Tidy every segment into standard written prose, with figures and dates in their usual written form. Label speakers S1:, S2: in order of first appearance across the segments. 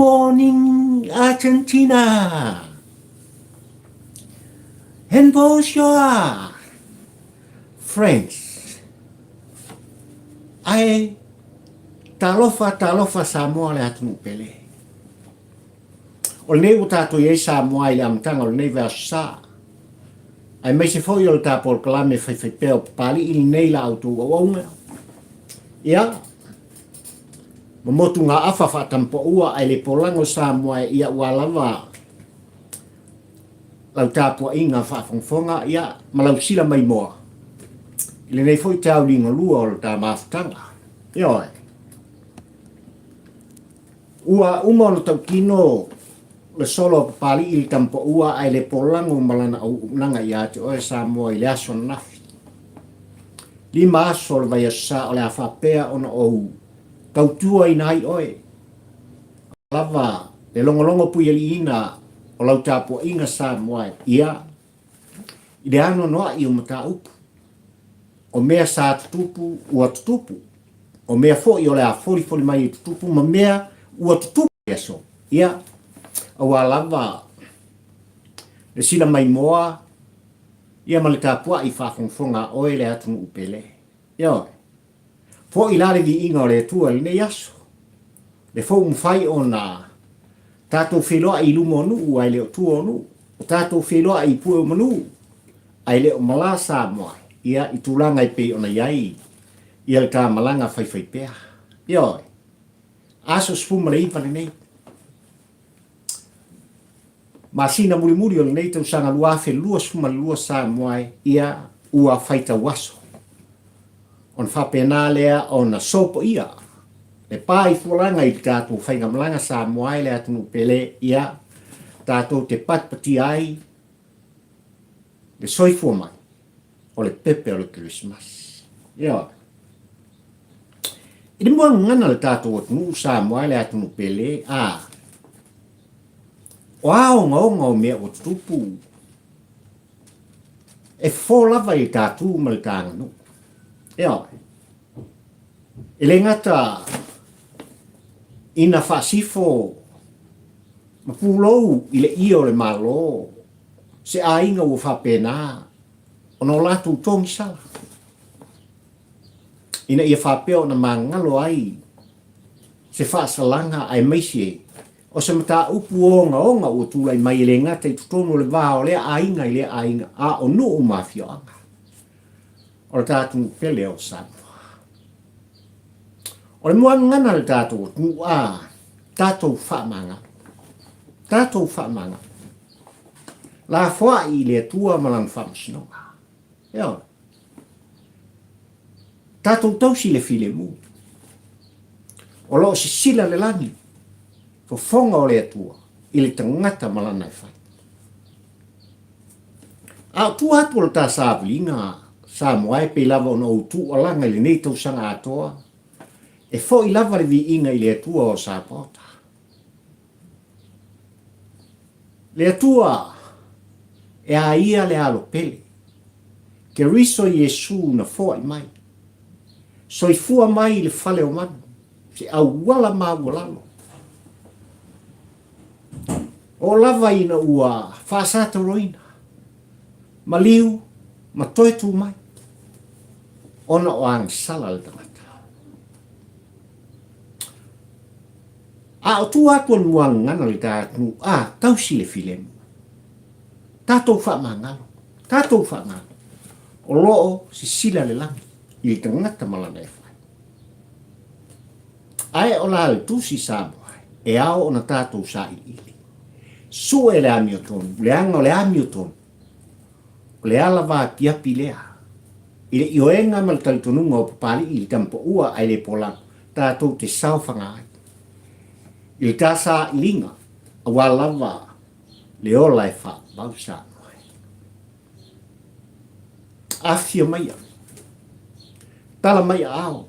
S1: morning Argentina and bonjour friends. Ae talofa talofa Samoa le atunuu pele. O lenei ua tatou i ai Samoa i le amataga o lenei vaiaso sa. Aemaise foi o le ta polokalame faifaipea o Papalii lenei la outou auauna. Ia, ma motugaafa faatampoua ae le polago Samoa e ia ua lava lau tapuaiga faafogafoga ia ma lau sila maimoa i lenei foi tauligalua o le ta mafutaga. Ioe. Ua uma ona tautino le solo a Papalii i le Tamapaua ae le polago ma lana auaunaga ia te oe Samoa i le aso ananafi. Lima aso o le vaiaso sa o le a faapea ona ou tautuaina ai oe lava le logologo puialiiina o lau tapuaiga Samoa ia i le anoanoai o mataupu o mea sa tutupu ua tutupu O mea foi o le a folifoli mai e tutupu ma mea ua tutupu i aso, ia, aua lava le sila maimoa, ia ma le tapuai faafogafoga a oe le atunuu pele. Ioe. Foi la le viiga o le Atua i lenei aso, le fou mafai ona tatou feiloai i luma o nuu ae le o tua o nuu, o tatou feiloai i pue o manu ae le o malā Samoa, ia, i tulaga e pei ona i ai ia le ta malaga faifaipea. Ioe. Aso 19 lenei. Masina mulimuli o lenei tausaga 2022 Samoa e, ia ua faitau aso. Ona faapena lea ona sopoia le pa i fualaga i le tatou faigamalaga Samoa e le atunuu pele, ia tatou te patipatia ai le soifua mai o le pepe o le Kerisimasi. Ioe. I le muagagana le tatou atunuu Samoa le atunuu pele, a o a ogaoga o mea ua tutupu, e fofo lava i le ta tu ma le ta aganuu. Ioe. E le gata ina faasifo ma pulou i le ie o le Malo se aiga ua faapena ona o latou togisala, ina ia faapea ona magalo ai se faasalaga aemaise o se mataupu ogaoga ua tulai mai e le gata i totonu o le va o lea aiga i lea aiga, a o nuu ma afioaga o le tatou pele o Samoa. O le muagagana a le tatou atunuu, a tatou faamagalo, tatou faamagalo. Lafoai i le Atua ma Lana faamasinoga. Ioe. Tatou tausi le filemu. O lo o sisila le lagi, fofoga o le Atua i le tagata ma lana e fai. A o tua atu o le ta savaliga Samoa e pei lava ona ou tuualaga i lenei tausaga atoa, e foi lava le viiga i le Atua o Sapaota. Le Atua e a ia le alo pele, Keriso Iesu na foai mai, soifua mai i le fale o manu, se auala maualalo. O lava ina ua faasatoloina, maliu ma toe tu mai, ona o agasala le tagata. A o tua atu o le muagagana o le ta atunuu, a, tausi le filemu. Tatou faamagalo, tatou faamagalo, o lo o sisila le lagi i le tagata ma lana e fai. Ae o la le tusi Samoa, e ao ona tatou sailiili. Sue le amiotonu, leaga o le amiotonu, o le ala vaapiapi lea i le ioega ma le talitonuga o Papalii i le tamapaua ae le polago, tatou te saofaga ai i le ta sailiga aua lava le ola e faavavau Samoa. Afifio maia, tala mai aao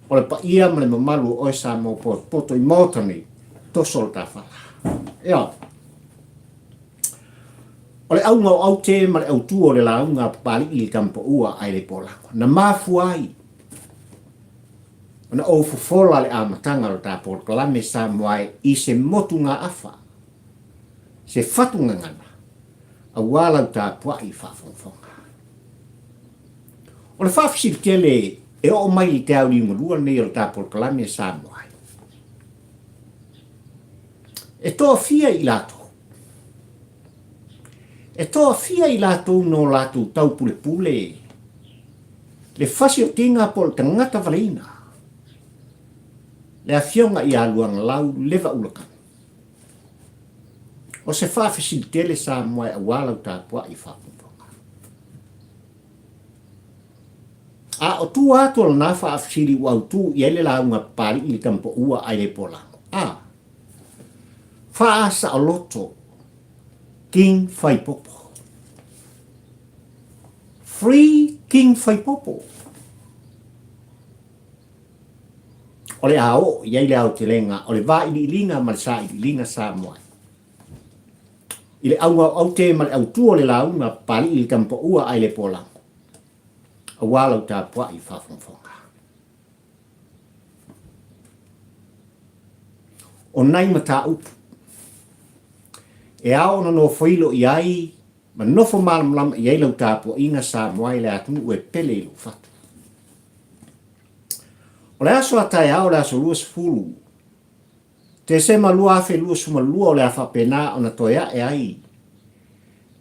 S1: o le paia ma le mamalu o oe Samoa potopoto i Maota nei, toso le ta fala. Ioe. O le auga o aute ma le autu o le lauga a Papalii i le Tamapaua ae le Polago, na mafua ai Ona ou fofola le amataga o le ta polokalame Samoa e i se motugaafa, se fatugagana, aua lau tapuai faafogafoga. O le faafesili tele e oo mai i te auliugalua lenei o le ta polokalame Samoa e, e toafia i latou? E toafia i latou no latou taupulepule le fasiotiga po o le tagata valeina, le Afioga ia Luagalau Leva Ulakanu. O se faafesili tele Samoa e aua lau tapuai faafogafoga. A o tua atu o lena faafesili ua autu i ai le lauga Papalii i le Tamapoua ae le Polago. A. Faasaoloto King Faipopo. Free King Faipopo. O le a oo i ai le aotelega o le vailiiliga ma le sailiiliga Samoa. I le auga o aute ma le autu o le lauga Papalii i le Tamapoua ae le Polago. Aua lau tapuai faafogafoga. O nai mataupu e ao ona nofoilo i ai ma nofo malamalama i ai lau tapuaiga Samoa i le atunuu e pele i lou fatu. O le aso a taeao o le aso 20 Tesema 2022 o le a faapena ona toe ae ai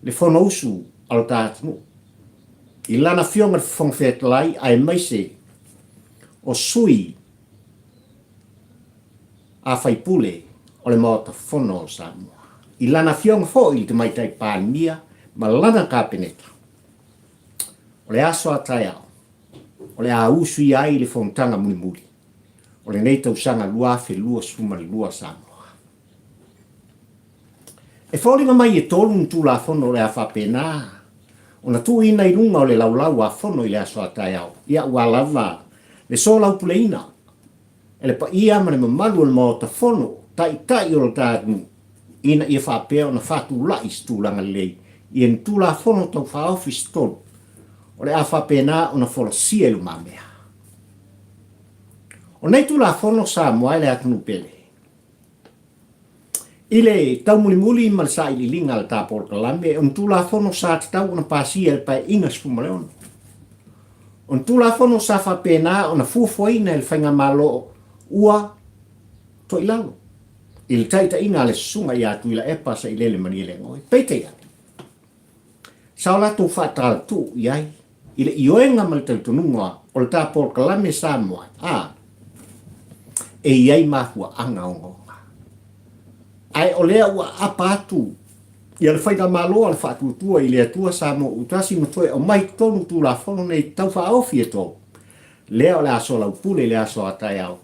S1: le Fonousu a lo ta atunuu i lana Afioga i le Fofoga Fetalai aemaise o sui a faipule o le Maota Fono o Samoa, i lana Afioga foi i le Tamaitai Palemia ma lana Kapeneta. O le aso a taeao o le a usuia ai le fonotaga mulimuli o lenei tausaga 2022 Samoa. E foliga mai e tolu ni Tulafono o le a faapena ona tuuina i luga o le laulau a Fono i le aso a taeao, ia ua lava le soalaupuleina e le paia ma le mamalu o le Maota Fono, Taitai o lo ta atunuu, ina ia faapea ona faatulai se tulaga lelei ia ni Tulafono Tau Faaofi se tolu o le a faapena ona folasia i lumamea. O nei Tulafono Samoa e le atunuu pele, I le taumulimuli ma le sailiiliga a le ta polokalame, o ni Tulafono sa tatau ona pasia e le Paeaiga 16. O ni Tulafono sa faapena ona fuafuaina e le Faigamalo ua toilalo i le taitaiga a le Susuga ia Tuilaepa Sailele Malielegaoi. Peitai ane, sa o latou faatalatuu i ai i le ioega ma le talitonuga o le ta polokalame Samoa a e i ai mafuaaga ogaoga. Ae o lea ua aapa atu ia le Faigamalo a le Faatuatua i le Atua Samoa Utasi ma toe aumai totonu Tulafono nei Tau Faaofi e tolu, lea o le a soalaupule i le aso a taeao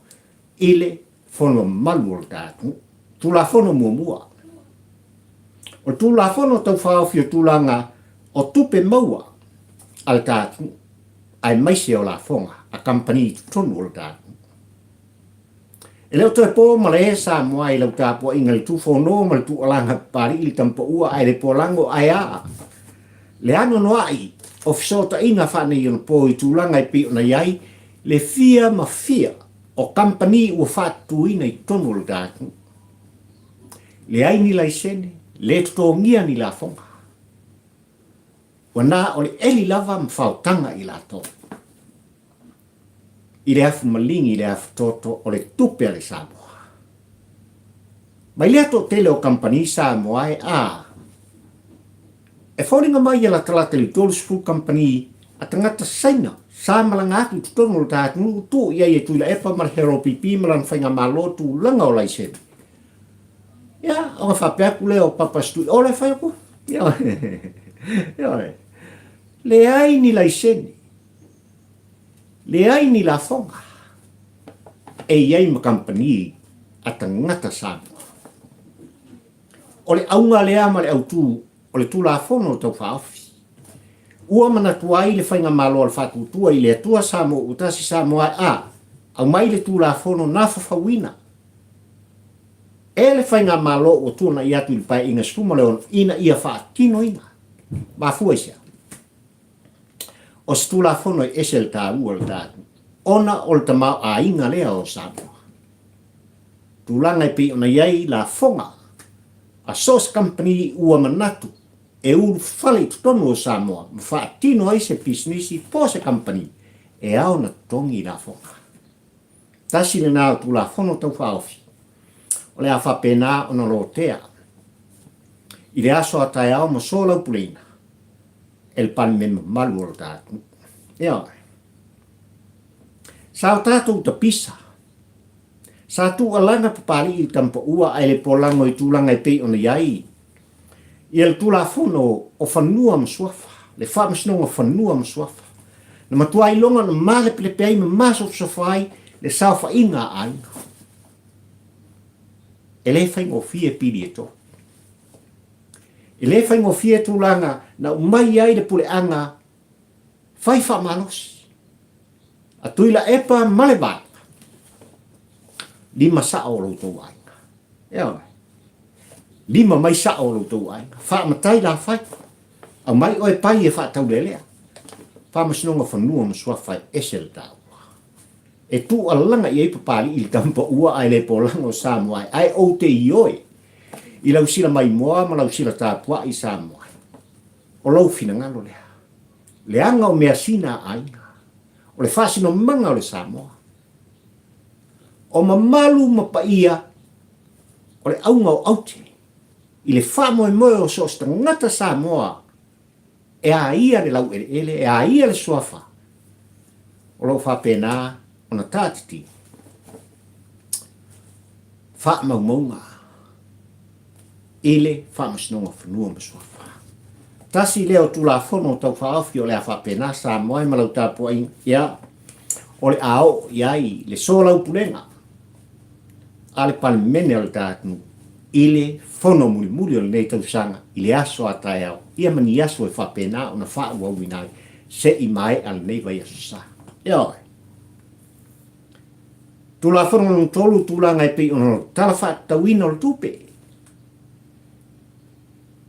S1: i le Fono mamalu o le ta atunuu. Tulafono muamua. O le Tulafono Tau Faaofi o Tulaga o Tupe Maua a le ta atunuu, aemaise o lafoga a kamupani i totonu o le ta atunuu. E le o toe po malae Samoa i lau tapuaiga i le tufono ma le tuualaga Papalii i le Tamapaua ae le Polago ae a le anoanoai o fesootaiga faaneionapo i tulaga e pei ona i ai le fia ma fia o kamupani ua faatutuina i totonu o le ta atunuu. Leai ni laisene, le totogia ni lafoga. Ua na o le eli lava ma faotaga i latou. I le afu maligi i le afu toto o le tupe a le Samoa. Mai lea toatele o kamupani Samoa e a E foliga mai ia latalata i le 30 kamupani a tagata Saina sa malaga atu i totonu o le ta atunuu tuu i ai e Tuilaepa ma le HLPP ma lana faigamalo tulaga o laisene. Ia, ona faapea atu lea o Papa Stui, o le fai atu. Ioe. Leai ni laisene. Leai ni lafoga. E i ai ma kamupani a tagata Samoa. O le auga lea ma le autū o le Tulafono Tau Faaofi. Ua manatu ai le Faigamalo a le Faatuatua i le Atua Samoa Ua Tasi Samoa a aumai le Tulafono na fafauina e le Faigamalo ua tuanai atu i le Paeaiga 16 ina ia faatinoina. Mafua i se a? O se Tulafono e ese le taua o le tatou. Ona o le tamaoaiga lea o Samoa. Tulaga e pei ona i ai lafoga a so o se kamupani ua manatu e ulufale i totonu o Samoa ma faatino ai se pisinisi po o se kamupani, e ao ona totogi lafoga. Tasi lena o Tulafono Tau Faaofi o le a faapena ona lotea i le aso a taeao ma soalaupuleina e le Palemene mamalu o lo ta atunuu. Ioe. Sa o tatou tapisa. Sa tuualaga Papalii i le Tamapaua ae le polago i tulaga e pei ona i ai ia le Tulafono o Fanua ma Suafa, le Faamasinoga o Fanua ma Suafa, na matua iloga ona malepelepe ai ma masofasofa ai le saofaiga a aiga. E le faigofie pili e tolu. E le faigofie tulaga na aumai ai le puleaga fai faamalosi a Tuilaepa ma le Vaega. Lima sao o lo outou aiga. Ioe. Lima mai sao o lo outou aiga. Faamatai la fai. Aumai oe pai e faataulelea. Faamasinoga Fanua ma Suafa e ese le taua. E tuualaga i ai Papalii i le tamapaua ae le polaga o Samoa ae ou te ioe i lau sila maimoa ma lau sila tapuai Samoa. O lou finagalo lea. Leaga o measina a aiga. O le faasinomaga o le Samoa. O mamalu ma paia o le auga o aute i le faamoemoe o so o se tagata Samoa e a ia le laueleele, e a ia le suafa, o lo o faapena ona taatiti faamaumauga i le Faamasinoga o Fanua ma Suafa. Tasi lea o Tulafono Tau Faaofi o le a faapena Samoa e ma lau tapuaiga, ia, o le a oo i ai le solaupulega a le Palemene o le ta atunuu i le fono mulimuli o lenei tausaga i le aso a taeao, ia ma ni aso e faapena ona faaauauina ai se i maea lenei vaiaso sa. Ioe. Tulafono lona tolu, tulaga e pei ona Tala Faatatauina o le Tupe.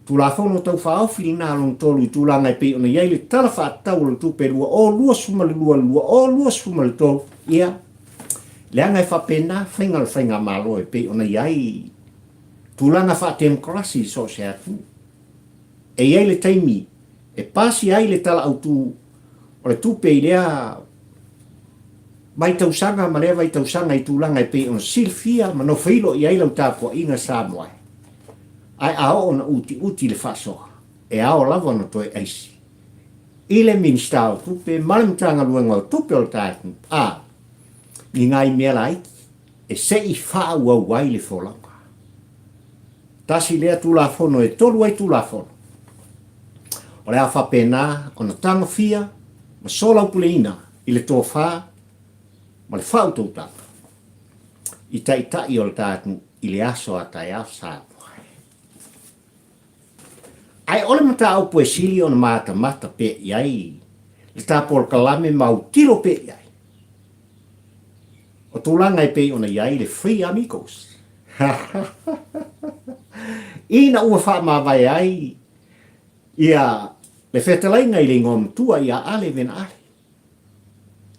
S1: Tulafono Tau Faaofi lena lona tolu i tulaga e pei ona i ai le Tala Faatatau o le Tupe 2022/2023, ia, leaga e faapena faiga o le Faigamalo e pei ona i ai tulaga faatemokarasi i so o se atunuu. E i ai le taimi e pasia ai le Tala Autu o le Tupe i lea vaitausaga ma lea vaitausaga i tulaga e pei ona silafia ma nofoilo i ai lau tapuaiga Samoa e. Ae a oo ona utiuti le faasoa, e ao lava ona toe aisi i le Minisita o Tupe ma le Matagaluega o Tupe o le ta atunuu, a ni nai mea laiti e se i faaauau ai le folauga. Tasi lea Tulafono e tolu ai Tulafono o le a faapena ona tagofia ma solaupuleina i le tofa ma le faautautaga i taitai o le ta atunuu i le aso a taeao Samoa. Ae o le mataupu e sili ona matamata pea i ai le ta polokalame ma autilo pea i ai, o tulaga e pei ona i ai le Three Amigos. Ina ua faamavae ai ia le fetalaiga i le igoa matua ia Ale Vena Ale,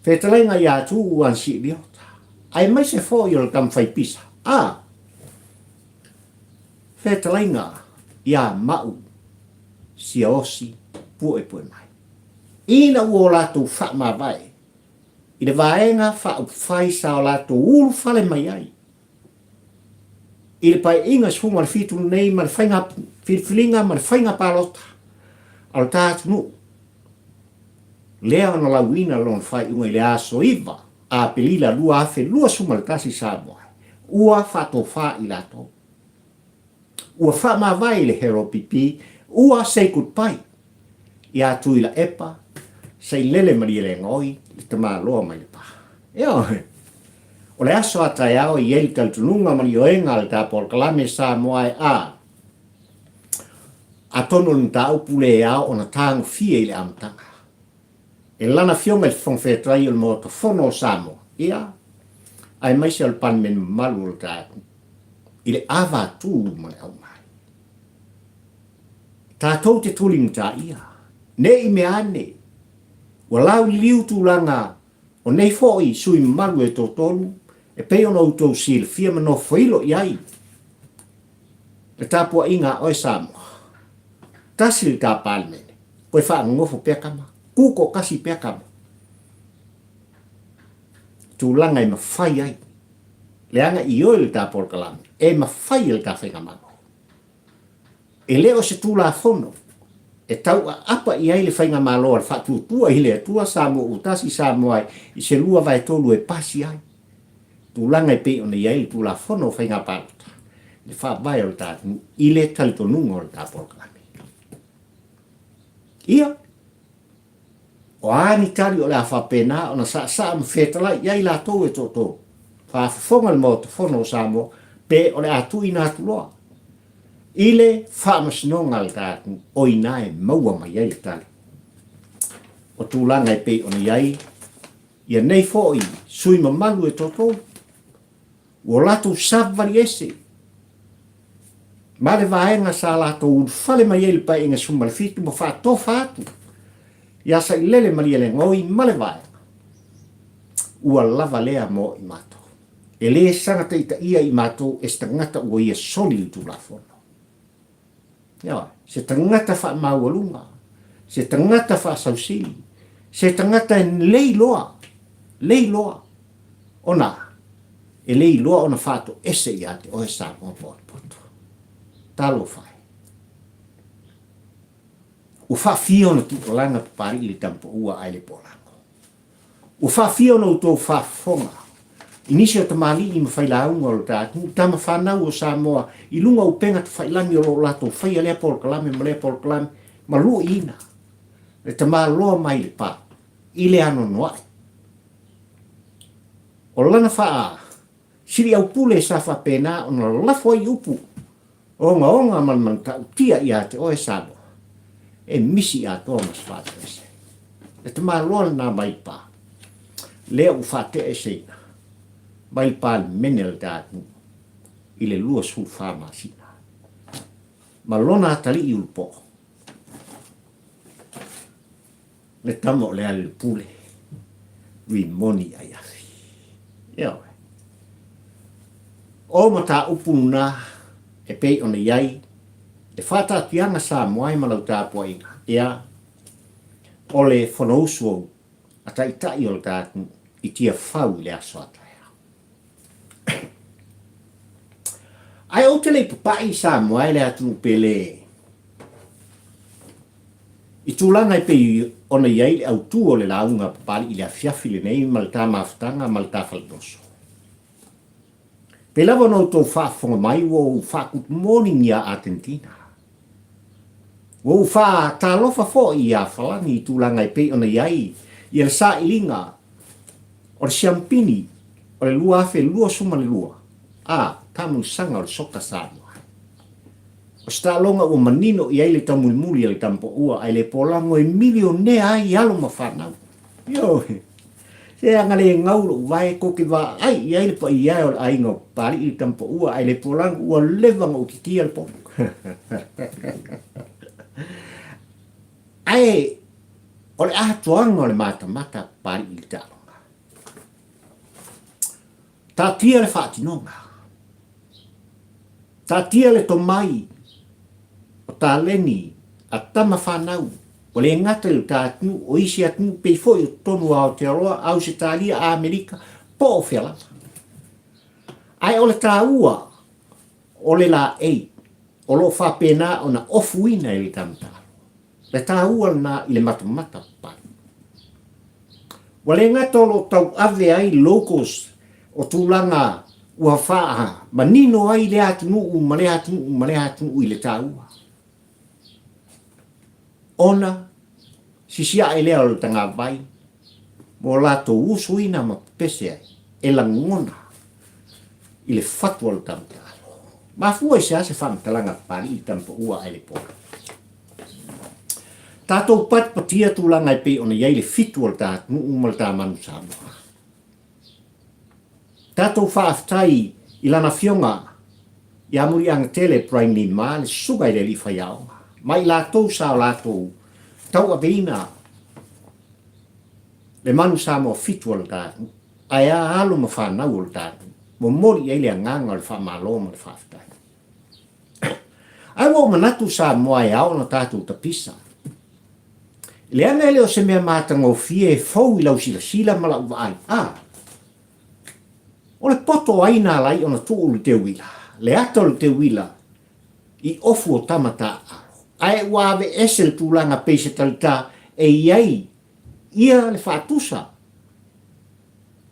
S1: fetalaiga ia Tuuu Ansi Leota, aemaise foi o le tama pisa, a fetalaiga ia Mau Siaosi Puepuemai. Ina ua o latou faamavae i le Vaega Faaupufai sa o latou ulufale mai ai i le Paeaiga 17 lenei ma le faiga filifiliga ma le faiga palota a lo ta atunuu, lea ona lauina lona faaiuga i le aso 9 Aperila 2021 Samoa, ua faatofa i latou. Ua faamavae i le HeroPP, ua say goodbye ia Tuilaepa, Sailele Malielegaoi, le tamaloa mai Lepa. Ioe. O le aso a taeao e i ai le talitonuga ma le ioega a le ta polokalame Samoa e a atonu o le mataupu le ao ona tagofie i le amataga. E lana Afioga i le Fofoga Fetalai o le Maota Fono o Samoa, ia, aemaise o le Palemene mamalu o le ta atunuu, i le avatū ma le aumai. Tatou te tulimataia, ne i mea ane, ua lauliliu tulaga. O nei foi sui mamalu e toatolu e pei ona outou silafia ma nofoilo i ai le tapuaiga a oe Samoa. Tasi le ta Palemene, koe faanonofo pea tama, ku toatasi pea tama. Tulaga e mafai ai, leaga ioe le ta polokalame, e mafai e le ta Faigamalo. E le o se Tulafono e tauaapa i ai le Faigamalo a le Faatuatua i le Atua Samoa ua tasi Samoa i se 2/3 e pasi ai tulaga e pei ona i ai le Tulafono o Faiga Palota i le Faavae o le ta atunuu i le talitonuga o le ta polokalame. Ia, O a ni tali o le a faapena ona saasaa ma fetalai i ai latou e toatolu, faafofoga le Maota Fono o Samoa pe o le a tuuina atu loa i le Faamasinoga a le ta atunuu, o i ina e maua mai ai le tali o tulaga e pei ona i ai ia nei foi sui mamalu e toatolu. Ua latou savali ese ma le vaega sa latou ulufale mai ai i le Paeaiga 17 ma faatofa atu ia Sailele Malielegaoi ma le vaega. Ua lava lea mo i matou. E le saga taitaia i matou e se tagata ua ia soli le Tulafono. Ioe, se tagata faamaualuga, se tagata faasausili, se tagata e le iloa, le iloa ona e le iloa ona faatoese ia te oe Samoa potopoto. Talofa e. Ua faafia ona tuualana Papalii i le Tamapaua ae le Poalago. Ua faafia ona outou faafofoga i nisi o tamalii ma failauga o le ta atunuu, tama fanau o Samoa i luga o upega tafailagi o lo o latou faia lea polokalame ma lea polokalame ma luiina le tamaloa mai le pa i le anoanoai o lana faa siliaupule sa faapena ona lalafo ai upu ogaoga ma le manatautia ia te oe Samoa e misi atoa ma se faatoese. Le tamaloa lena mai pa, lea ua faateeseina mai le Palemene a le ta atunuu i le 24 masina ma lona atalii ulupoo, le tama o Lealailepule, Rimoni Aiafi. Ioe. O mataupu lena e pei ona i ai le faataatiaga Samoa e ma lau tapuaiga, ia, o le Fonousu ou a Taitai o le ta atunuu i Tiafau i le aso a taeao. Ae ou te le i papai i Samoa e le atunuu pele i tulaga e pei ona i ai le autu o le lauga a Papalii i le afiafi lenei ma le ta mafutaga ma le ta faletoso. Pei lava ona outou faafofoga mai ua ou faa-good morning ia Atenetina. Ua ou faatalofa foi ia Falani i tulaga e pei ona i ai ia le sailiga o le siampini o le 2022 a taamilosaga o le Soka Samoa. O se taaloga ua manino i ai le taumulimuli a le Tamapoua ae le polago e milionea ai alo ma fanau. Ioe. Se aga le gau lou vae koke vaai i ai le paia e o le aiga o Papalii le Tamapoua ae le polago ua leva ona ou titia le polo. Ae o le atoaga o le matamata a Papalii i le taaloga. Taatia le faatinoga. Taatia le tomai o taleni a tama fanau, ua le gata i lo ta atunuu, o isi atunuu pei foi o totonu o Aotearoa, Ausetalia, Amerika, po o fea lava. Ae o le taua o le laei o lo o faapena ona ofuina e le tamatalo. Le taua lena i le matamata papali. Ua le gata o lo o tauave ai logos o tulaga ua faamanino ai lea atunuu ma lea atunuu ma lea atunuu i le taua. Ona sisiae lea o le tagavai mo latou usuina ma pepese ai e lagona i le fatu o le tamatalo. Mafua i se a se faamatalaga papalii i le tamapaua ae le pola? Tatou patipatia tulaga e pei ona i ai le fitu o le ta atunuu ma le ta manu Samoa. Tatou faafetai i lana afioga ia Muliagatele Brian Lima le susuga i le alii faiaoga ma i latou sa o latou tauaveina Le manu Samoa fitu o le tatou, ae a alo ma fanau o le tatou, momoli i ai le agaga o le faamalo ma le faafetai. Ae ua ou manatu Samoa e ao ona tatou tapisa. Leaga e le o se mea matagofie e fou i lau silasila ma lau vaai, a o le poto o ai na ala ai ona tuu le teuila, le ata o le teuila i ofu o tama taaalo, ae ua aveese le tulaga pei se talita e i ai ia le faatusa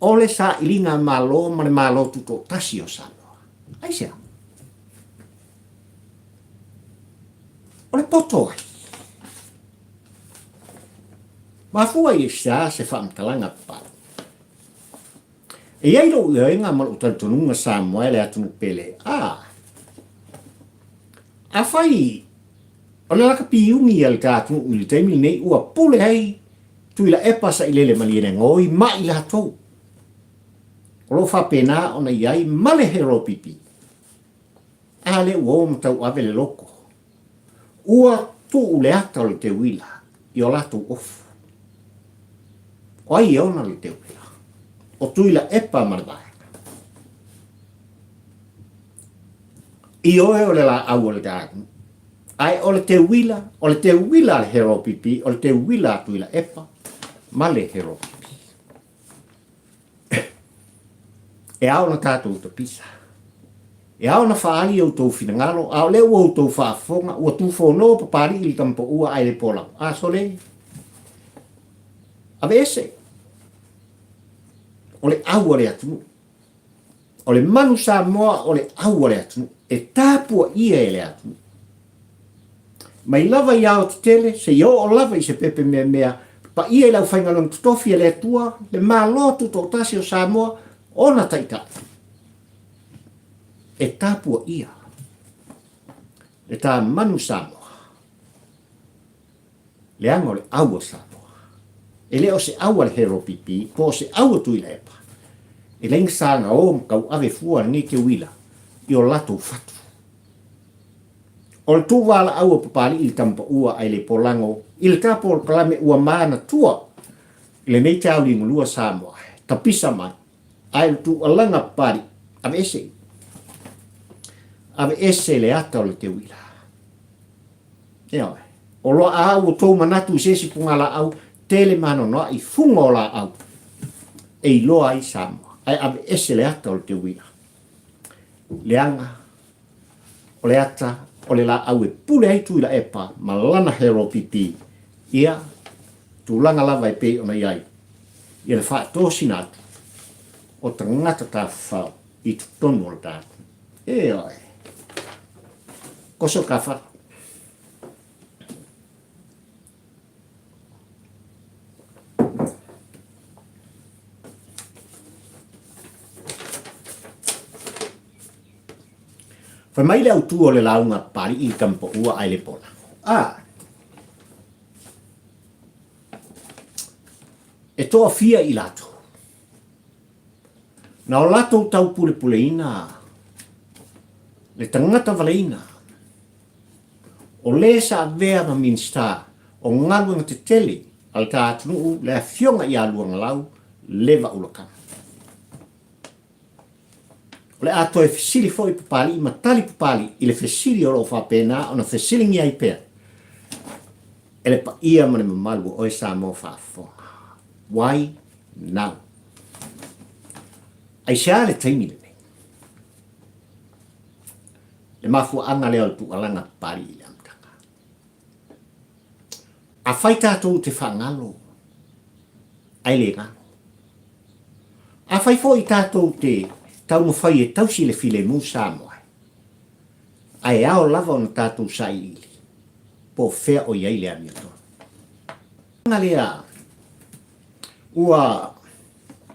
S1: o le sailiga Malo ma le Malo Tutoatasi o Samoa. Aisea? O le poto ai. Mafua i sea se faamatalaga papalagi. E i ai lou ioega ma lou talitonuga Samoa e le atunuu pele, a afai o le lakapiugi a le ta atunuu i le taimi lenei ua pule ai Tuilaepa Sailele Malielegaoi ma i latou o lo o faapena ona i ai ma le Heropipi, a lea ua o ma tauave le loko, ua tuu le ata o le teuila i o latou ofu. O ai e ona le teuila? O Tuilaepa ma le Vaega. Ioe o le laau o le dagu, ae o le teuila, o le teuila a le Heropipi, o le teuila a Tuilaepa ma le Heropipi. E ao ona tatou tapisa. E ao ona faaali outou finagalo, a o lea ua outou faafofoga, ua tufono Papalii i le tamapoua ae le polau. A sole, aveese. O le au a le atunuu. O le manu Samoa o le au a le atunuu. E tapuaia e le atunuu. Mai lava i aotetele, seia oo lava i se pepe meamea, paia i le aufaigaluega totofi a le Atua, le Malo Tutoatasi o Samoa, ona taitai. E tapuaia le ta manu Samoa, leaga o le au a Samoa. E le o se au a le Heropipi, po o se au a Tuilaepa, e leai ni saga o ma tauave fua lenei teuila i o latou fatu. O le tuuvalaau o Papalii i le tamapaua ae le polago i le tapolokalame ua manatua i lenei tauligalua Samoa tapisa mai ae o le tuualaga Papalii aveese aveese le ata o le teuila. Ioe. O loa a ua tou manatu i se isi pugalaau tele manoanoai fuga o laau e iloa ai Samoa ae aveese le ata o le teuila. Leaga O le ata o le laau e pule ai Tuilaepa ma lana hero pipi ia tulaga lava e pei ona i ai ia le faatosina atu o tagata tafafao i totonu o le tatou. Ioe. Koso ka fa. Fai mai le autu o le lauga Papali'i i Tamapoua ae le pola. A. E toafia i latou. Na o latou taupulepuleina le tagata valeina o le sa avea ma Minisita o Galuega Tetele a le ta atunuu le Afioga ia Luagalau Leva Ulakana. O le a toe fesili foi Papalii ma tali Papalii i le fesili o lo o faapena ona fesiligia ai pea e le paia ma le mamalu o oe Samoa faafofoga. Why now? Aisea le taimi lenei? Le mafuaaga lea o le tuualaga Papalii i le amataga. Afai tatou te faagalo, ae le galo. Afai foi tatou te taumafai e tausi le filemu Samoa, ae ao lava ona tatou sailiili po o fea o i ai le amiotonu. Lea ua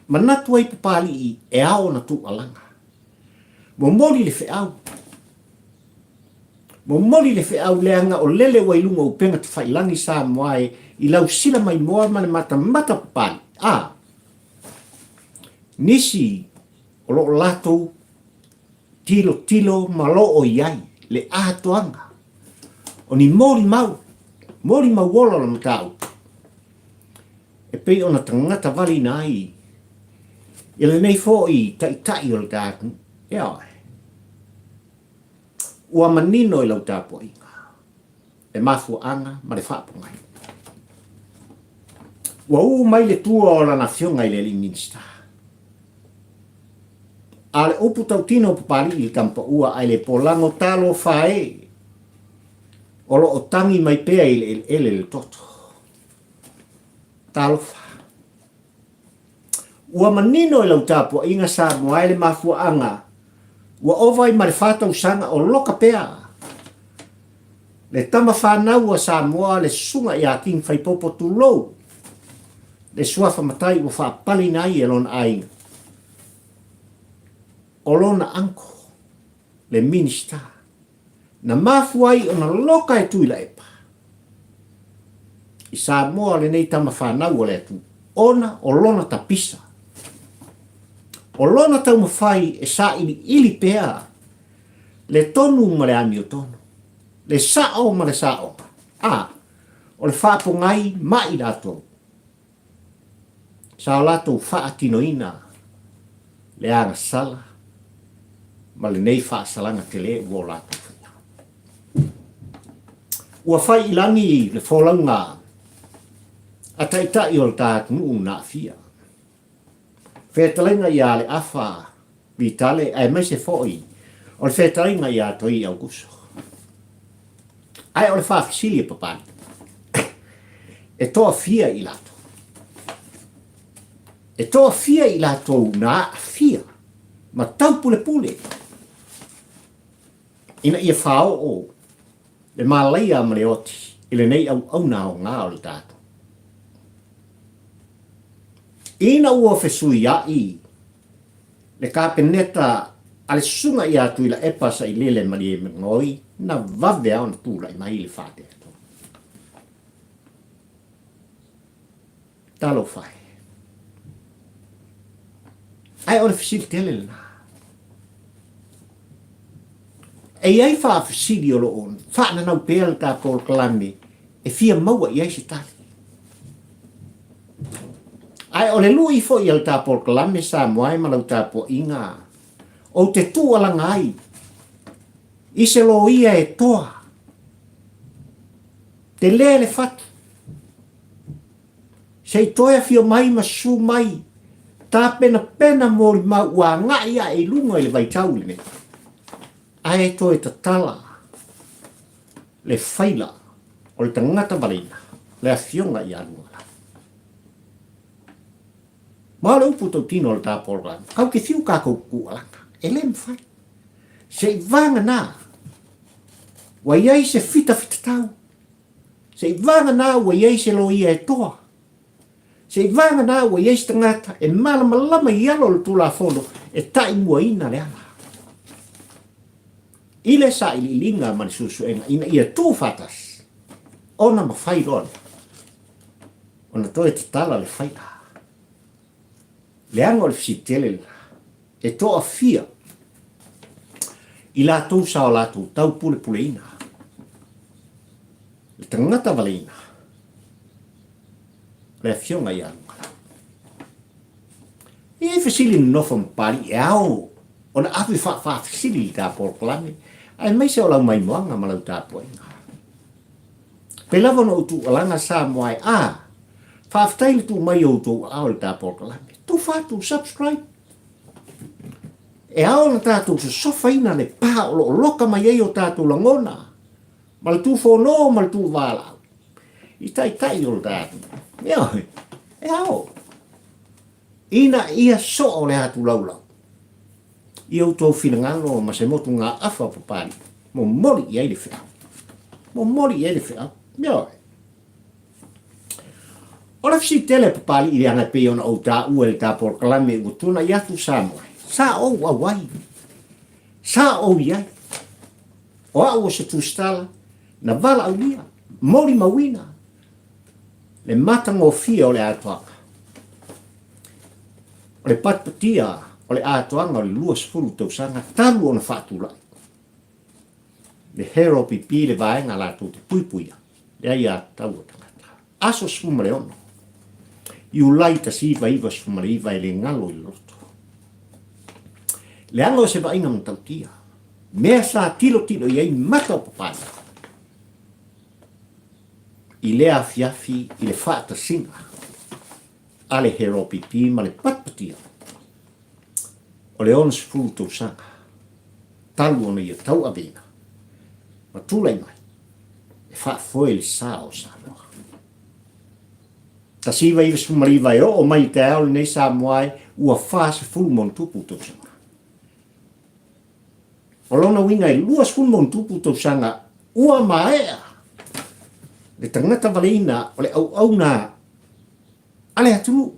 S1: manatu ai Papalii e ao ona tuualaga. Momoli le feau. Momoli le feau leaga o lele ua i luga o upega tafailagi Samoa e i lau sila maimoa ma le matamata papali a nisi o lo o latou tilotilo ma lo o i ai le atoaga o ni molimau, molimau ola o le mataupu. E pei ona tagata valeina ai i lenei foi taitai o le ta atunuu. Ioe. Ua manino i lau tapuaiga le mafuaaga ma le faapogai. Ua u mai le tua o lana afioga i le alii Minisita. A o le upu tautino o Papalii i le Tamapaua ae le polago talofa e o lo o tagi mai pea i le eleele le toto. Talofa. Ua manino i lau tapuaiga Samoa e le mafuaaga ua ova ai ma le fa tausaga o loka pea le tama fanau a Samoa le susuga ia King Faipopo tulou le suafa matai ua faapaleina ai e lona aiga o lona uncle le Minista na mafua ai ona loka e Tuilaepa i Samoa lenei tama fanau a le atunuu ona o lona tapisa, o lona taumafai e sailiili pea le tonu ma le amiotonu, le sao ma le saoga, a, o le faapogai ma i latou sa o latou faatinoina le agasala ma lenei faasalaga tele ua o latou faia. Ua fai i lagi le folauga a taitai o le ta atunuu na aafia. Fetalaiga ia Aleafa Vitale aemaise foi o le fetalaiga ia Toi Aukuso. Ae o le faafesili e Papalii, e toafia i latou? E toafia i latou na aafia ma taupulepule ina ia faaoo le malaia ma le oti i lenei auauna aoga o le tatou. Ina ua fesuia'i le Kapeneta a le Susuga ia Tuilaepa Sailele Maliemegoi na vave lava ona tulai mai le faateatonu. Talofa e. Ae o le fesili tele lena. E i ai faafesili o lo o faananau pea le ta polokalame e fia maua i ai se tali. Ae o le lui foi a le ta polokalame Samoa e ma lau tapuaiga, ou te tuualaga ai i se loia e toa, tele le fatu, se i toe afio mai ma susu mai, tapenapena molimau ua agai ae i luga i le vaitau lenei, ae toe tatala le faila o le tagata valeina, le afioga ia Luagalala. Ma o le upu tautino o le ta polokalame, kau te fiu kākou kukualaga, e le mafai. Se i vagana, ua i ai se fitafitatau, se i vagana ua i ai se loia e toa, se i vagana ua i ai se tagata e malamalama i alo o le Tulafono e taimuaina le ala. I le sailiiliga ma le suesuega ina ia tuufaatasi, ona mafai loa lea ona toe tatala le faila. Leaga o le fesili tele lena, e toafia i latou sa o latou taupulepuleina le tagata valeina, le afioga ia Lugalau. E i ai fesili nonofo ma Papalii e ao ona ave faafaafesili i le ta polokalame, aemaise o lau maimoaga ma lau tapuaiga. Pei lava ona ou tuualaga Samoa e a, faafetai le tuu mai o outou aao i le ta polokalame. Tufa atu, subscribe. E ao ona tatou sosofaina le pa o lo o loka mai ai o tatou lagona ma le tufono ma le tuuvalaau i taitai o le ta atunuu. Ioe, e ao. Ina ia soo le atu laulau i outou finagalo ma se motugaafa papalii, momoli i ai le feau. Momoli i ai le feau. Ioe. O le fesili tele papalii leaga e pei ona ou taua i le ta polokalame ua tuanai atu Samoa, sa ou auai, sa ou i ai. O au o se tusitala na valaaulia, molimauina le matagofie o le atoaga. O le patipatia o le atoaga o le 20 tausaga talu ona faatulai le HROPP le vaega latou te puipuia le aiatatau a tagata. Aso 16. Iulai 1919 e le galo i le loto. Leaga o se vaaiga matautia, mea sa tilotilo i ai mata o Papalii i lea afiafi i le faatasiga a le Heropipi ma le patipatia o le 60 tausaga talu ona ia tauaveina ma tulai mai e faafoe le sa o Samoa. 1999 e oo mai i le taeao lenei Samoa e ua 40 ma ona tupu tausaga. O lona uiga e 20 ma ona tupu tausaga ua maea le tagata valeina o le auauna a le atunuu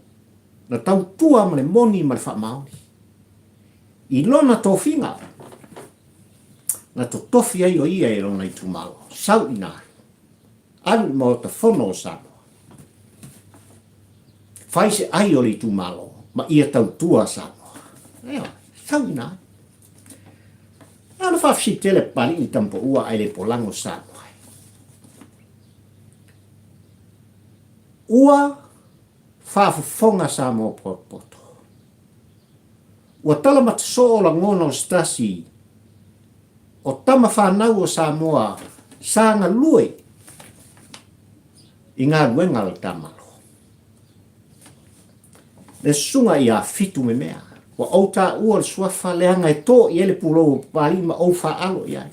S1: na tautua ma le moni ma le faamaoni. I lona tofiga na totofi ai o ia e lona itumalo, sau i ina, alu i Maota Fono o Samoa. Fai se ai o le itumalo ma ia tautua Samoa. Ioe, sau i ina. A o le faafesili tele Papalii ni tamapaua ae le polago Samoa. Ua faafofoga Samoa potopoto. Ua tala matasoo lagona o se tasi o tama fanau o Samoa sa galue i galuega a le Tamalo. Le susuga ia Fitu Memea, ua ou taua le suafa leaga e to i ai le pulou o Papalii ma ou faaalo i ai.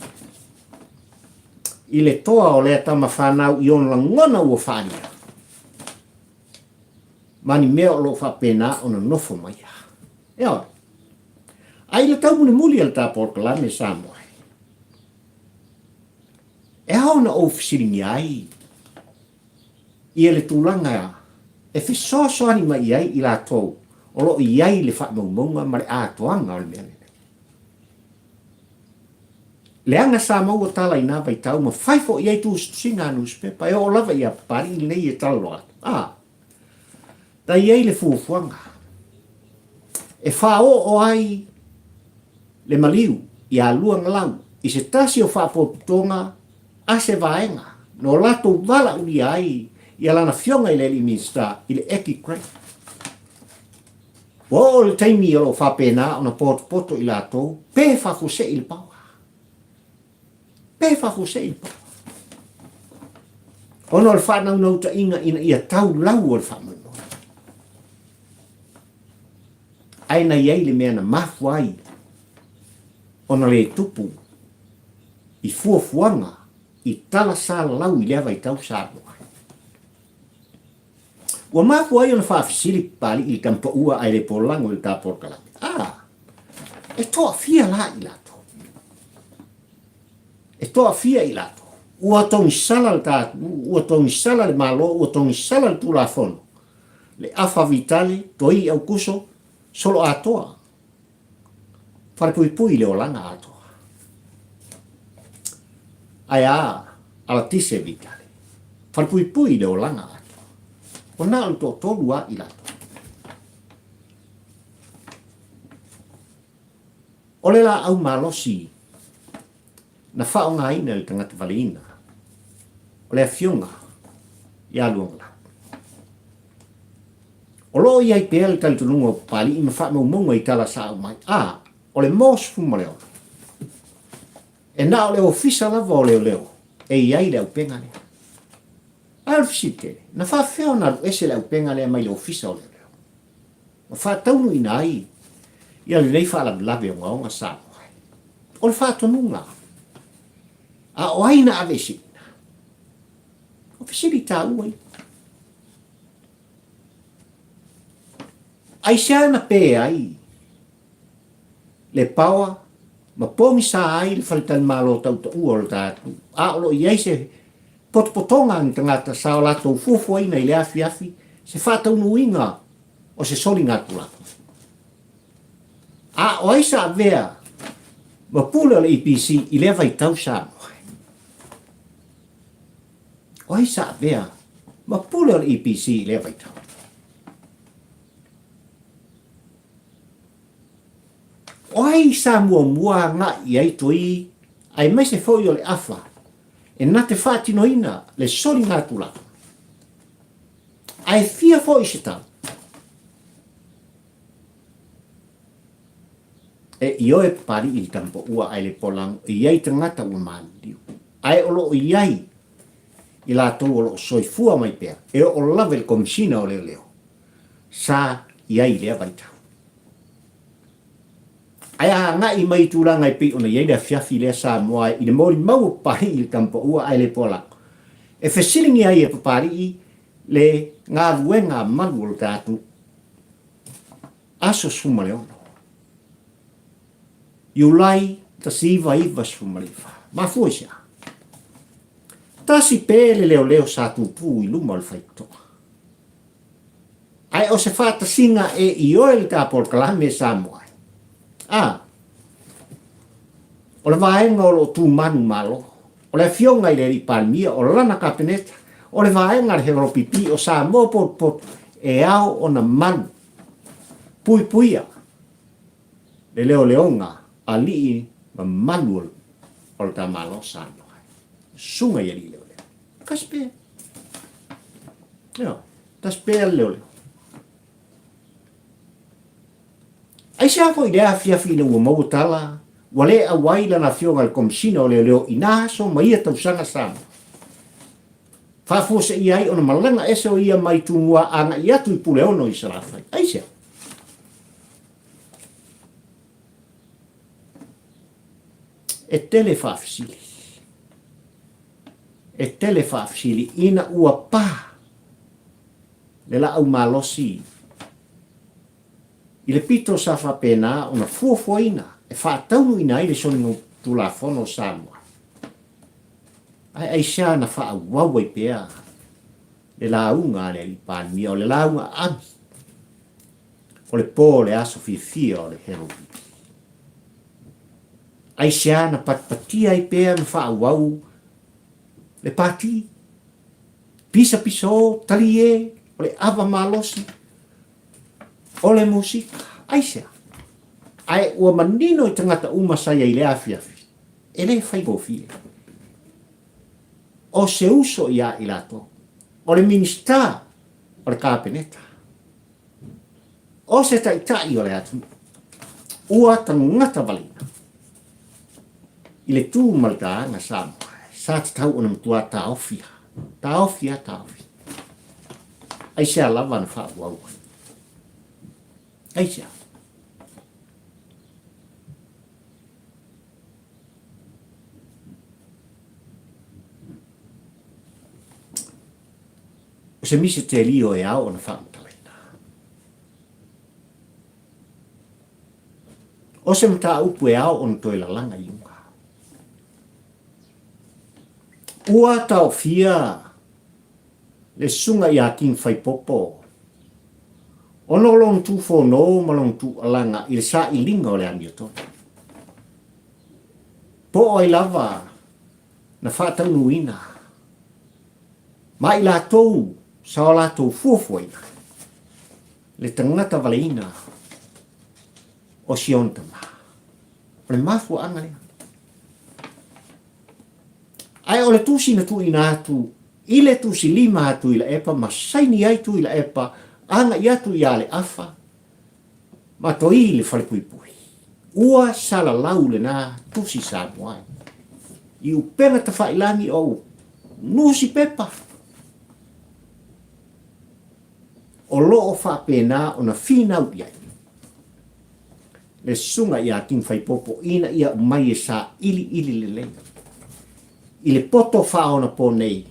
S1: I le toa o lea tama fanau i ona lagona ua faaalia, ma ni mea o lo o faapena ona nofo mai ia. Ioe. A i le taumulimuli a le ta polokalame Samoa, e ao ona ou fesiligia ai ia le tulaga e fesoasoani mai i ai i latou o lo o i ai le faamaumauga ma le atoaga o le mea lenei. Leaga sa maua tala i na vaitau ma fai foi i ai tusitusiga a nusipepa e oo lava ia Papalii lenei e talanoa atu. A, na i ai le fuafuaga e faaoo ai le maliu ia Luagalau i se tasi o faapotopotoga a se vaega na o latou valaaulia ai ia lana afioga i le alii Minisita i le Eki Grant. Ua oo le taimi o lo o faapena ona potopoto i latou pe faafuasei le paoa. Pe faafuasei le paoa. Ona o le faanaunautaiga ina ia tau lau o le faamoemoe. Ae na i ai le mea na mafua ai ona le tupu i fuafuaga i tala salalau i lea vaitau Samoa. Ua mafua ai ona faafesili Papalii i le tamapaua ae le polago i le ta polokalame. A, e toafia la i latou? E toafia i latou? Ua togisala le ta, ua togisala le Malo, ua togisala le Tulafono, le Afa Vitale, Toi Aukuso, Soloatoa, Falepuipui i le olaga atoa. Ae a, Alatise Vitale, Falepuipui i le olaga atoa. Ua na o le toatolu a i latou. O le laau malosi na faaaogaina e le tagata valeina, o le afioga ia Luagalau. O lo o i ai pea le talitonuga o Papalii ma faamaumauga i tala sa aumai, a o le mo 16, e na o le ofisa lava o leoleo e i ai le aupega lea. A o le fesili tele, na faafefea ona alu ese le aupega lea mai le ofisa o leoleo ma faataunuuina ai ia lenei faalavelave ogaoga Samoa? O le faatonuga, a o ai na aveeseina? O fesili taua ia. Aisea na pē ai le paoa ma pogisa ai le faletalimalo tautaua o le ta atunuu, a o lo o i ai se potopotoga a ni tagata sa o latou fuafuaina i le afiafi se faataunuuina o se soligatulafono? A o ai sa avea ma pule o le EPC i lea vaitau Samoa? O ai sa avea ma pule o le EPC i lea vaitau? O ai sa muamua agai i ai toi aemaise foi o le afa e na te faatinoina le soligatulafono? Ae fia foi se tau? E ioe Papali'i i le Tamapoua ae le Polago e i ai tagata ua maliliu. Ae o lo o i ai i latou o lo o soifua mai pea e oo lava i le Komisina o Leoleo sa i ai i lea vaitau. Ae a agai mai i tulaga e pei ona i ai le afiafi lea Samoa i le molimau o Papali'i i le Tamapoua ae le Polago, e fesiligia ai e Papali'i le galuega a malu o lo ta atunuu. Aso 16, Iulai 1999. Mafua i se a? Tasi pe le leoleo sa tutu i luma o le faitotoa. Ae o se faatasiga e ioe le ta polokalame Samoa ai. A, o le vaega o lo o tu manumalo, o le afioga i le Alii Palemia, o lana Kapeneta, o le vaega a le HRPP o Samoa potopoto e ao ona malu puipuia le leoleoga alii mamalu o le ta Malo o Samoa. Susuga i alii leoleo. Tasi pea. Ioe, tasi pea le leoleo. Aisea foi lea afiafi ina ua maua tala ua le auai lana afioga i le Komesina o Leoleo i na aso ma ia tausaga Samoa. Faafuaseia ai ona malaga ese o ia mai Tumua agai atu i Puleono i Salafai. Aisea? E tele faafesili. E tele faafesili ina ua pa le laau malosi i le pito sa faapena ona fuafuaina e faataunuuina ai le Solitulafono o Samoa. Ae aisea na faaauau ai pea le lauga a le Alii Palemia, o le lauga aami o le po o le aso fiafia o le Herowini? Aisea na patipatia ai pea ma faaauau le pati Pisapisao, talie, o le ava malosi, o le musika. Aisea? Ae ua manino i tagata uma sa i ai i lea afiafi, e le faigofie. O se uso ia i latou, o le Minisita o le Kapeneta, o se taitai o le atunuu, ua tagata valeina i le tu ma le taga Samoa, sa tatau ona matua taofia, taofia, taofia. Aisea lava na faaauau ai? Aisea? O se misitelio e ao ona faamatalaina. O se mataupu e ao ona toe lalaga i luga. Ua taofia le susuga ia King Faipopo ona o lona tufono ma lona tuualaga i le sailiga o le amiotonu. Po o ai lava na faataunuuina ma i latou sa o latou fuafuaina le tagata valeina o si ona tama. O le mafuaaga lea. Ae o le tusi na tuuina atu i le tusi lima a Tuilaepa ma saini ai Tuilaepa agai atu ia Leafa ma Toi i le falepuipui. Ua salalau lena tusi Samoa ai. I upega tafailagi o nusipepa o lo o faapena ona finau i ai le susuga ia King Faipopo ina ia aumai e sailiili lelei i le poto faaonapo nei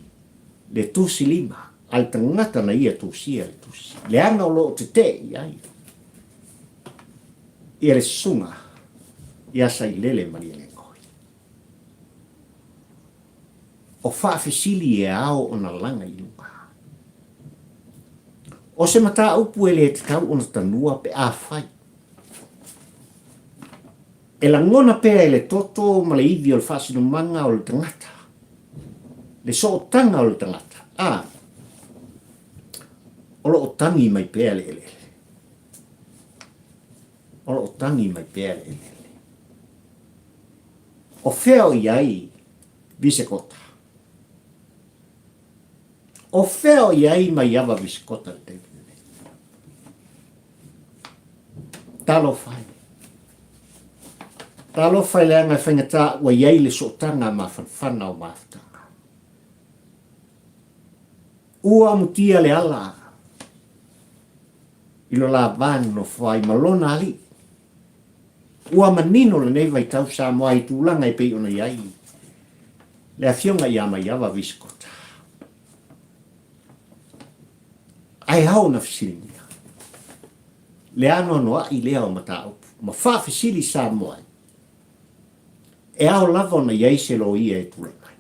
S1: le tusi lima a le tagata na ia tusia le tusi, leaga o lo o tetee i ai ia le susuga ia Sailele Malielegaoi. O faafesili e ao ona laga i luga. O se mataupu e le tatau ona tanua pe afai e lagona pea e le toto ma le ivi o le faasinomaga o le tagata, le sootaga o le tagata, a, o lo o tagi mai pea le eleele. O lo o tagi mai pea le eleele. O fea o i ai Visekota? O fea o i ai Maiava Visekota i le taimi lenei? Talofa e. Talofa i leaga e faigata ua i ai le sootaga mafanafana o mafutaga. Ua amutia le ala i lo la va nonofo ai ma lona alii. Ua manino lenei vaitau Samoa i tulaga e pei ona i ai le Afioga ia Maiava Visikota. Ae ao ona fesiligia le anoanoai lea o mataupu ma faafesili Samoa ai, e ao lava ona i ai se loia e tulai mai.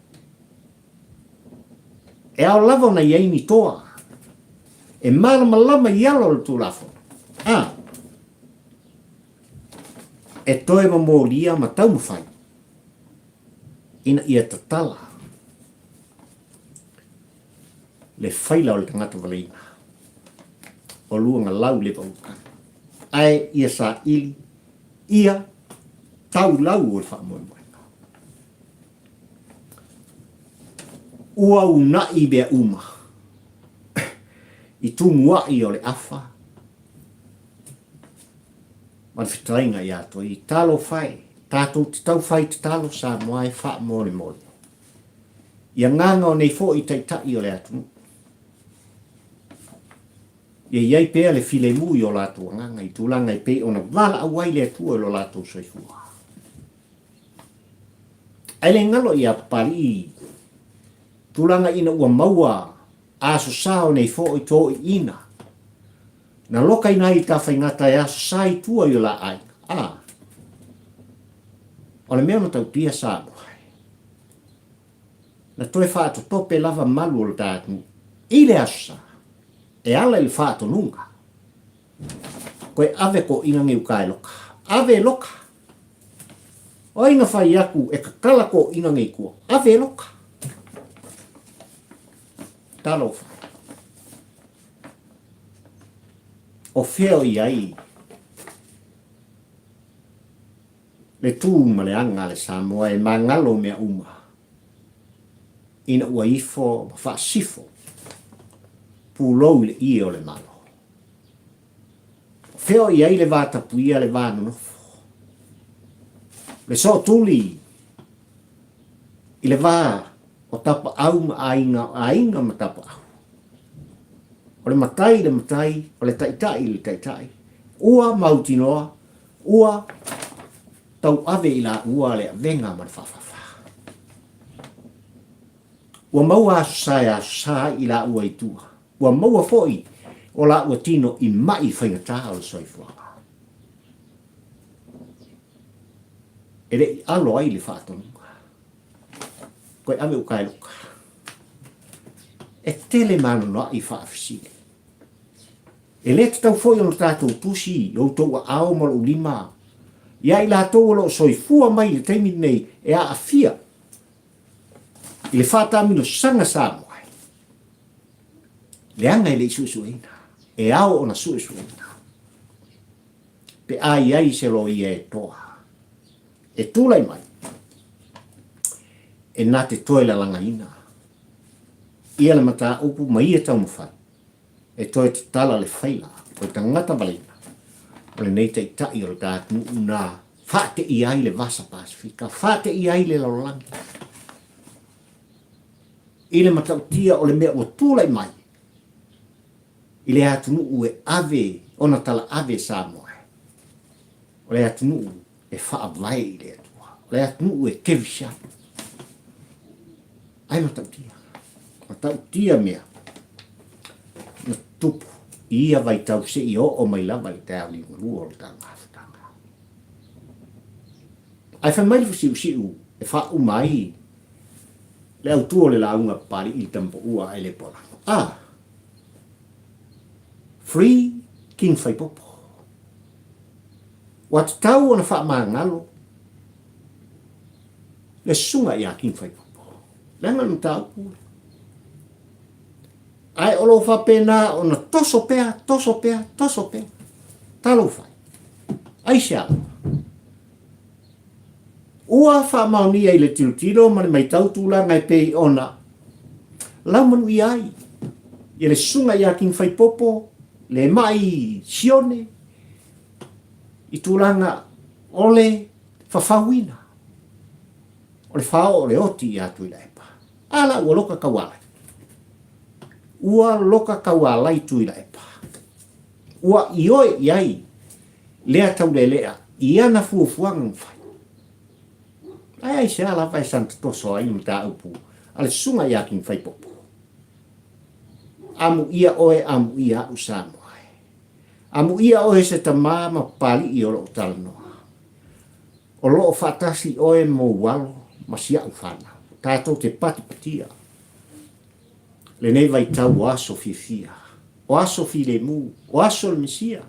S1: E ao lava ona i ai ni toa e malamalama i ala o le Tulafono, a e toe momolia ma taumafai ina ia tatala le faila o le tagata valeina o Luagalau le Vaulukana, ae ia saili ia taulau o le faamoemoega. Ua unaʻi mea uma i tumuaʻi o le afa ma le fetalaiga ia Toi. Talofa e, tatou te taufai tatalo Samoa e faamolemole i agaga o nei foi taitai o le atunuu. Ia i ai pea le filemu i o latou agaga i tulaga e pei ona valaau ai le Atua i lo latou soifua. Ae le galo ia Papalii tulaga ina ua maua aso sa o nei foi toiina na lokaina ai i Tafaigata e aso sa i tua i o la aiga. A, o le mea matautia Samoa, na toe faatotope lava malu o le ta atunuu i le aso sa, e ala i le faatonuga. Koe ave koʻina nei uka e loka. Ave e loka. O ai na fai aku e kakala koʻina nei kua? Ave e loka. Talofa. O fea o i ai le tū ma le aga a le Samoa e magalo mea uma ina ua ifo ma faasifo pulou i le ʻie o le Malo. O fea o i ai le va tapuia le va nonofo, le sootuli i le va o tapaau ma aiga, o aiga ma tapaau. O le matai i le matai, o le taitai i le taitai, ua mautinoa, ua tauave i laua le avega ma le faafafa. Ua maua aso sa e aso sa ai i laua i tua. Ua maua foi o laua tino i maʻi faigata o le soifuaga. E le i alo ai le faatonuga. Koe ave uka e loka. E tele manonoaʻi faafesili. E le tatau foi ona tatou tusi i outou aao ma lou lima ia i latou o lo o soifua mai i le taimi lenei e aafia i le faataamilosaga Samoa, leaga e le i suesueina, e ao ona suesueina pe a i ai se loia e toa e tulai mai e na te toe lalagaina ia le mataupu ma ia taumafai e toe tatala le faila o le tagata valeina o lenei taitai o le ta atunuu na faateia ai le Vasa Pasefika, faateia ai le lalolagi i le matautia o le mea ua tulai mai i le atunuu e ave ona talaave Samoa. O le atunuu e faavae i le Atua. O le atunuu e kerisiano. Ae matautia. Matautia mea na tupu i ia vaitau seia oo mai lava i le taeao liugalua o le ta mafutaga. Ae fai mai le fasiusiu e faauma ai le autu o le lauga a Papalii i le tamapaua ae le Polago. A! Free King Faipopo. Ua tatau ona faamagalo le susuga ia King Faipopo. Leaga le mataupu lea. Ae o lo o faapena ona toso pea, toso pea, toso pea. Talofa e. Aisea lava? Ua faamaonia i le tilotilo ma le maitau tulaga e pei ona laumanuia ai ia le susuga ia King Faipopo, le mai Sione, i tulaga o le Fafauina. O le faaoo o le oti ia Tuilaepa. A la ua loka taualai. Ua loka taualai Tuilaepa. Ua ioe i ai lea taulelea i ana fuafuaga na fai. Ae aisea lava e saga toso ai le mataupu a le susuga ia King Faipopo? Amuia oe, amuia au Samoa e. Amuia oe se tama ma papalii o loo talanoa. O loo faatasi oe ma ou alo ma si au fanau. Tatou te patipatia lenei vaitau o aso fiafia, o aso filemu, o aso o le Mesia.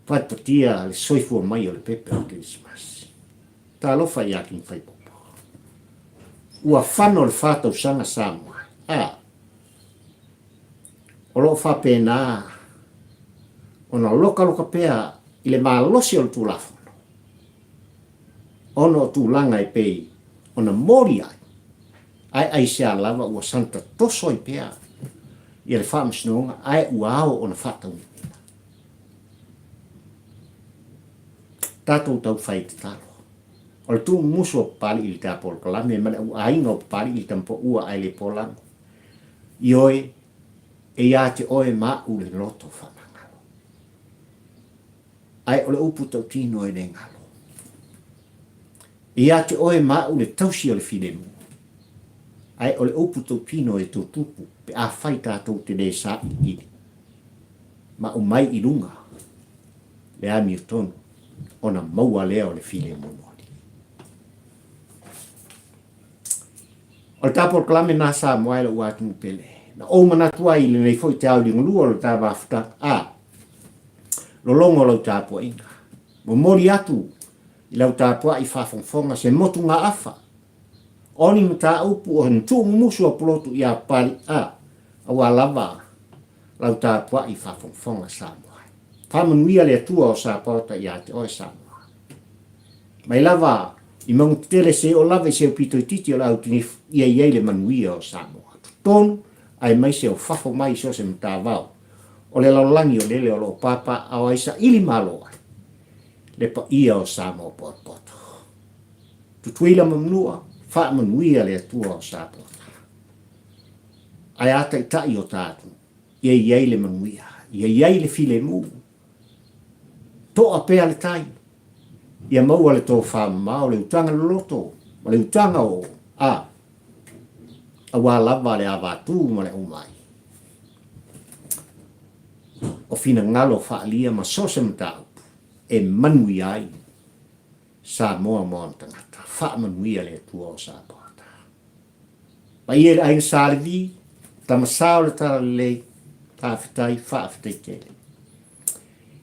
S1: Patipatia le soifua mai o le pepe o le Kerisimasi. Talofa ia King Faipopo. Ua fano le fa tausaga Samoa. A. O lo o faapena ona lokaloka pea i le malosi o le Tulafono, ona o tulaga e pei ona moli ai, ae aisea lava ua santa toso ai pea ia le Faamasinoga ae ua ao ona faataunuuina. Tatou taufai tatalo. O le tuumumusu o Papali'i i le tapolokalame ma le auaiga o Papali'i i le Tamapoua ae le polago. Ioe, e ia te oe ma au le loto faamagalo. Ae o le upu tautino e le galo. E ia te oe ma au le tausi o le filemu. Ae o le upu tautino e tutupu pe afai tatou te le sailiili ma aumai i luga le amiotonu ona maua lea o le filemu moni. O le ta polokalame na Samoa e lou atunuu pele. Na ou manatu ai i lenei foi te ao ligalua o le ta mafutaga a lologo lau tapuaiga. Momoli atu i lau tapuai faafogafoga se motugaafa o ni mataupu o ni tuumumusu o pulotu ia Papali a aua lava lau tapuai faafogafoga Samoa. Faamanuia le Atua o Sapaota ia te oe Samoa. Mai lava i mauga tetele seia oo lava i se aupito itiiti o le au tinifu, ia i ai le manuia o Samoa. Totonu aemaise o fafo mai i so o se matavao o le lalolagi o lele o lo o papaaao ai saili malo ai le paia o Samoa potopoto. Tutuila ma Manua, faamanuia le Atua o Sapaota. Ae a taitai o ta atunuu, ia i ai le manuia, ia i ai le filemu. Toa pea le tai, ia maua le tofa mamao, le utaga loloto ma le utaga o a, aua lava le avatū ma le aumai o finagalo faaalia ma so o se mataupu e manuia ai Samoa ma ona tagata. Faamanuia le Atua o Samoa. Paia i le aiga Sa Levi, tama sa o le Talalelei, faafetai, faafetai tele.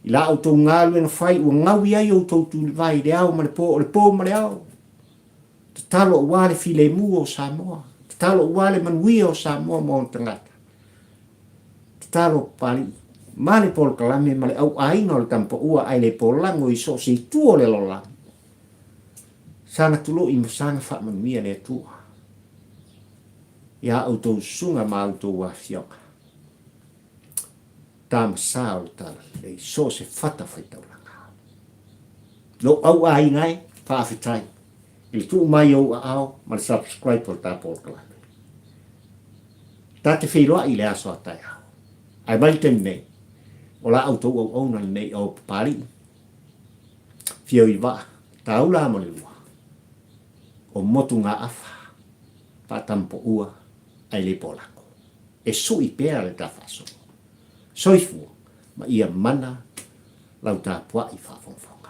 S1: I la outou galuega fai ua gaui ai outou tulivai i le ao ma le po, o le po ma le ao. Tatalo aua le filemu o Samoa, tatalo aua le manuia o Samoa ma ona tagata. Tatalo Papalii, ma le polokalame ma le auaiga o le Tamapaua ae le polago i so o se itu o le lalolagi. Saga tuloi ma saga faamanuia le Atua iā outou susuga ma outou afioga. Tama sa o le Talalelei, so o se fata faitaulaga. Lou auaiga e, faafetai i le tuu mai ou aao ma le subscribe o le ta polokalame. Ta te feiloai i le aso a taeao. Ae mai le taimi nei, o la outou auauna lenei o Papalii, Fio i vaa, taula ma le lua, o motugaafa, faatampoua ae le polako. E sui pea le ta faasolo. Soifua ma ia mana lau tapuai faafogafoga.